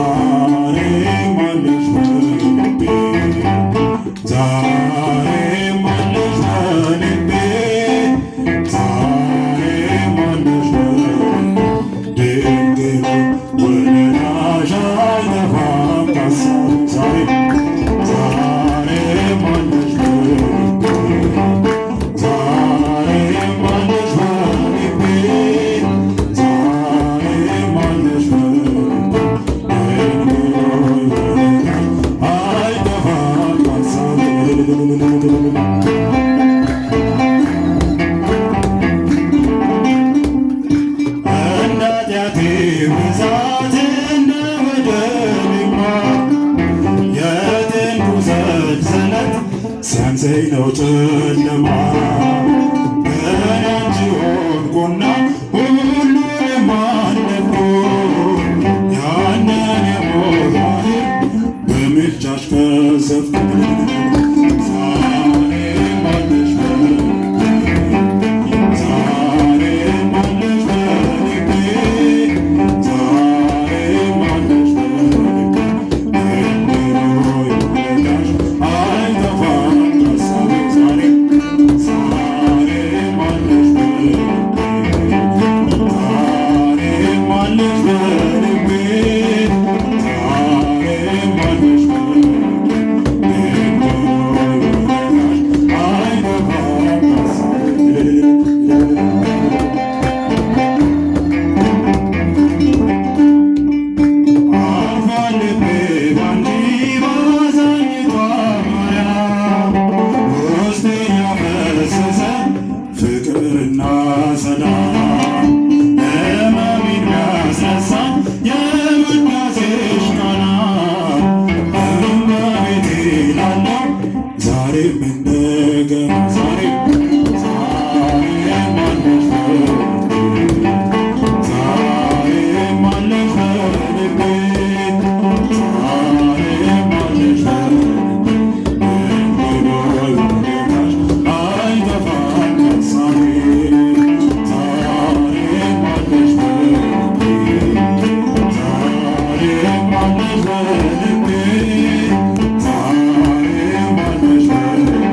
ዛሬም አለሽ በልቤ፣ ዛሬም አለሽ በልቤ፣ ዛሬም አለሽ በልቤ። ድንግል ውለታሽ አይጠፋም ካሳቤ። ዛሬም፣ ዛሬም አለሽ በልቤ፣ ዛሬም አለሽ በልቤ፣ ዛሬም አለሽ በልቤ። ድንግል ሆይ ውለታሽ አይጠፋም ካሳቤ። እንደ ኃጢአቴ ብዛት እንደ በደሌማ የጥንቱ ሰንሰለት ሲያንሰኝ ነው ጨለማ። እኔ አንቺ ሆንኩና ሁሉንም አለፍኩ፣ ያንን የሞት ባህር በምልጃሽ ቀዘፍኩ። ዛሬም አለሽ በልቤ፣ ዛሬም አለሽ በልቤ፣ ዛሬም አለሽ በልቤ። ድንግል ሆይ ውለታሽ አይጠፋም ካሳቤ። ዛሬም፣ ዛሬም አለሽ በልቤ፣ ዛሬም አለሽ በልቤ፣ ዛሬም አለሽ በልቤ። ድንግል ሆይ ውለታሽ አይጠፋም ካሳቤ። አርፏል ልቤ ባንቺ ባዛኝቷ ማርያም፣ ውስጤ ያፈሰሰ ፍቅርና ሰላም፣ ሕመሜን ቢያስረሳኝ የውዳሴሽ ቃና፣ እመቤቴ እላለሁ ዛሬም እንደገና። ዛሬም፣ ዛሬም አለሽ በልቤ፣ ዛሬም አለሽ በልቤ፣ ዛሬም አለሽ በልቤ። ድንግል ሆይ ውለታሽ አይጠፋም ካሳቤ። ዛሬም አለሽ በልቤ፣ ዛሬም አለሽ በልቤ፣ ዛሬም አለሽ በልቤ።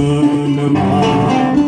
በጨለማ።